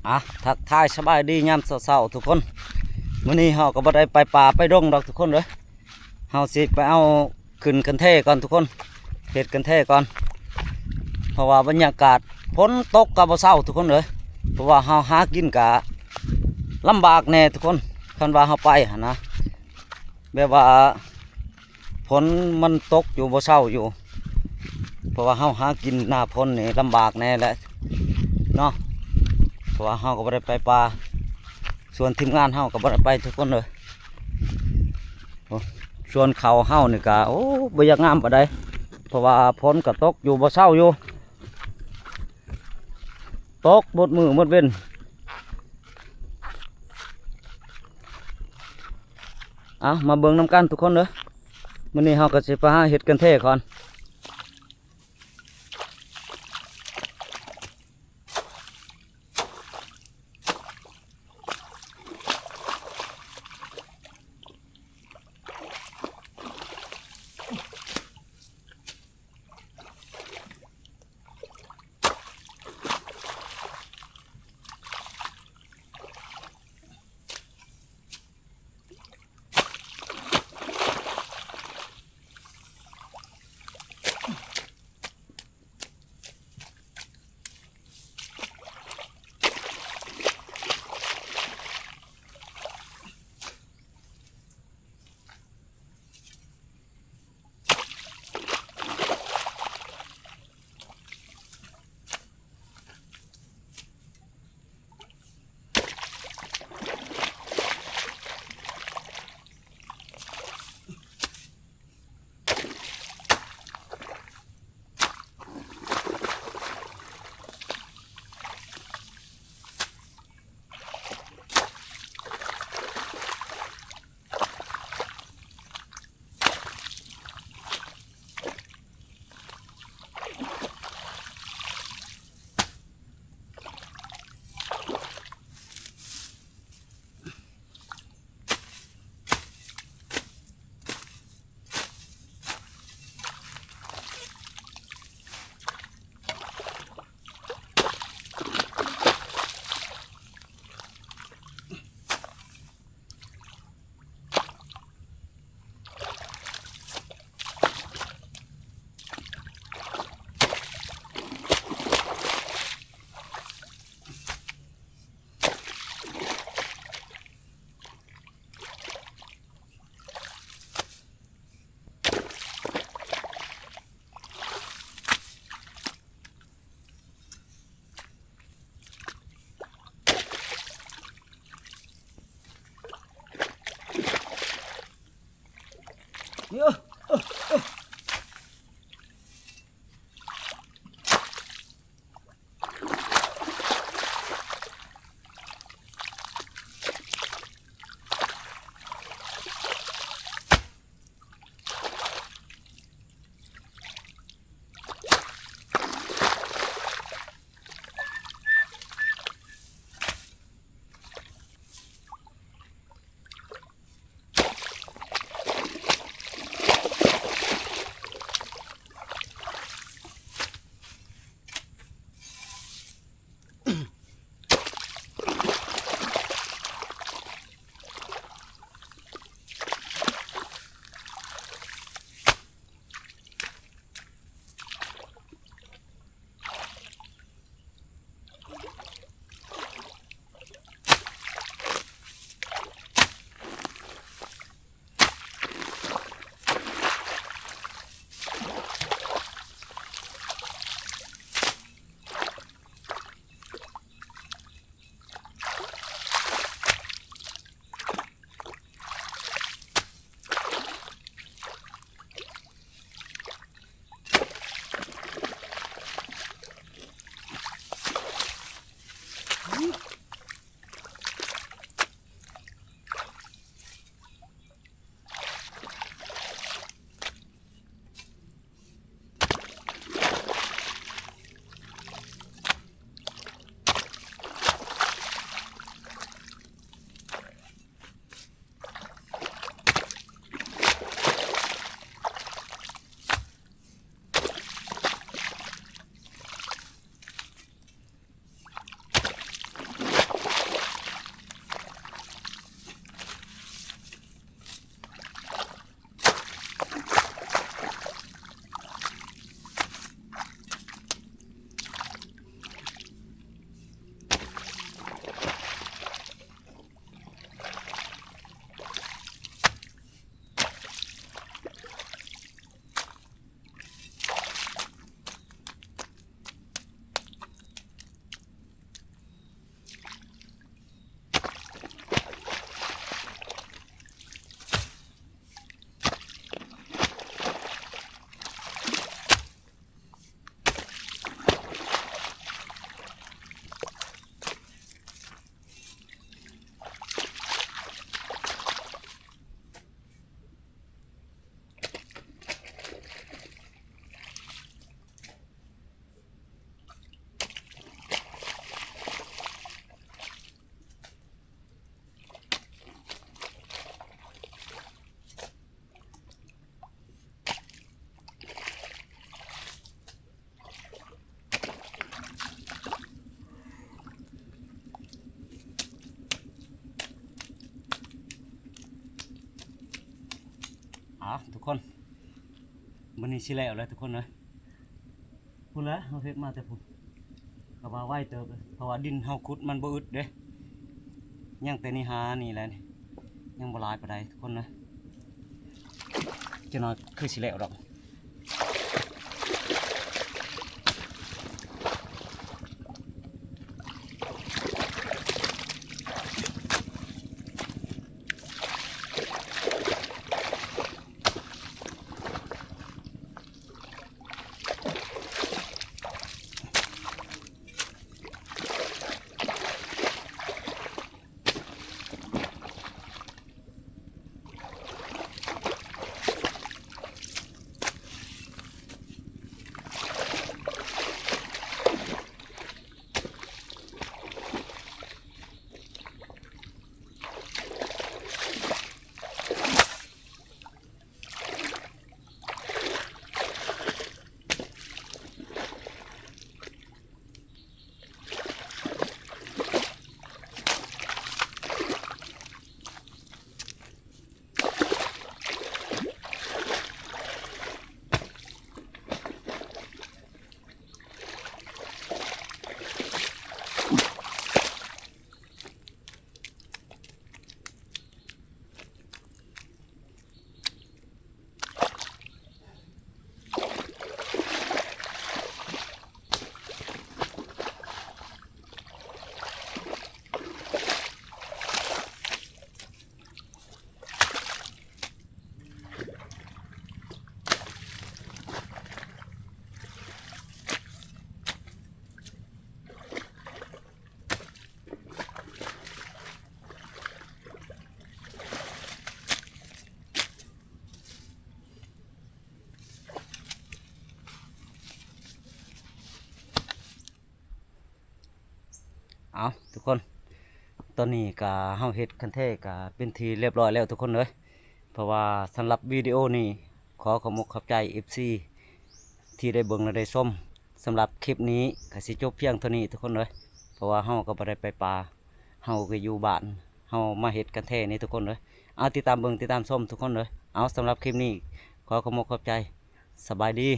ອ່ະ ທັກທາຍສະບາຍດີຍາມເຊົ້າໆ ທຸກຄົນ. ມື້ນີ້ເຮົາກໍບໍ່ໄດ້ໄປປ່າໄປດົງດອກທຸກຄົນເດີ. ເຮົາຊິໄປເອົາຂຶ້ນກັນແທ້ກ່ອນທຸກຄົນ, ເຮັດກັນແທ້ກ່ອນ ເພາະວ່າບັນຍາກາດຝົນຕົກກໍບໍ່ເຊົາທຸກຄົນເອີຍ. ເພາະວ່າເຮົາຫາກິນກໍລຳບາກແດ່ທຸກຄົນ, ຄັນວ່າເຮົາໄປຫັ້ນນະ ແບບວ່າ ຝົນມັນຕົກຢູ່ບໍ່ເຊົາຢູ່ ເພາະວ່າເຮົາຫາກິນໜ້າຝົນນີ້ລຳບາກແດ່ແຫຼະເນາະ. ເພາະວ່າເຮົາກໍບໍ່ໄດ້ໄປປ່າ, ສ່ວນທີມງານເຮົາກໍບໍ່ໄດ້ໄປທຸກຄົນເລີຍ. ໂອ້ ສ່ວນເຂົ້າເຮົານີ້ກໍ ໂອ້ ບໍ່ຢາກງາມປານໃດ ເພາະວ່າຝົນກໍຕົກຢູ່ບໍ່ເຊົາຢູ່, ຕົກໝົດມື້ໝົດເວັນ. ເອົາ ມາເບິ່ງນຳກັນທຸກຄົນເດີ. ມື້ນີ້ເຮົາກໍຊິໄປຫາເຮັດກັນແທ້ກ່ອນ. ມື້ນີ້ຊິແລ້ວແລ້ວທຸກຄົນເອີຍ. ພຸ້ນແຫຼະ ເຮົາເຮັດມາແຕ່ພຸ້ນ ກໍວ່າໄວເຕີບ ເພາະວ່າດິນເຮົາຂຸດມັນບໍ່ອຶດເດ້. ຍັງແຕ່ນີ້ຫານີ້ແຫຼະ ຍັງບໍ່ຫຼາຍປານໃດທຸກຄົນເອີຍ. ຈັກໜ້ອຍຄືຊິແລ້ວດອກ. ເອົາ ທຸກຄົນ ຕອນນີ້ກະເຮົາເຮັດຄັນແທ້ກະເປັນທີ່ລຽບຮ້ອຍແລ້ວທຸກຄົນເອີຍ. ເພາະວ່າສຳລັບວິດີໂອນີ້ ຂໍຂອບອົກຂອບໃຈເອັຟຊີທີ່ໄດ້ເບິ່ງ ແລະ ໄດ້ຊົມ. ສຳລັບຄລິບນີ້ກະຊິຈົບພຽງເທົ່ານີ້ທຸກຄົນເອີຍ. ເພາະວ່າເຮົາກໍບໍ່ໄດ້ໄປປ່າ ເຮົາກໍຢູ່ບ້ານ ເຮົາມາເຮັດກັນແທ້ນີ້ທຸກຄົນເອີຍ. ເອົາ ຕິດຕາມເບິ່ງ ຕິດຕາມຊົມທຸກຄົນເອີຍ. ເອົາ ສຳລັບຄລິບນີ້ ຂໍຂອບອົກຂອບໃຈ. ສະບາຍດີ.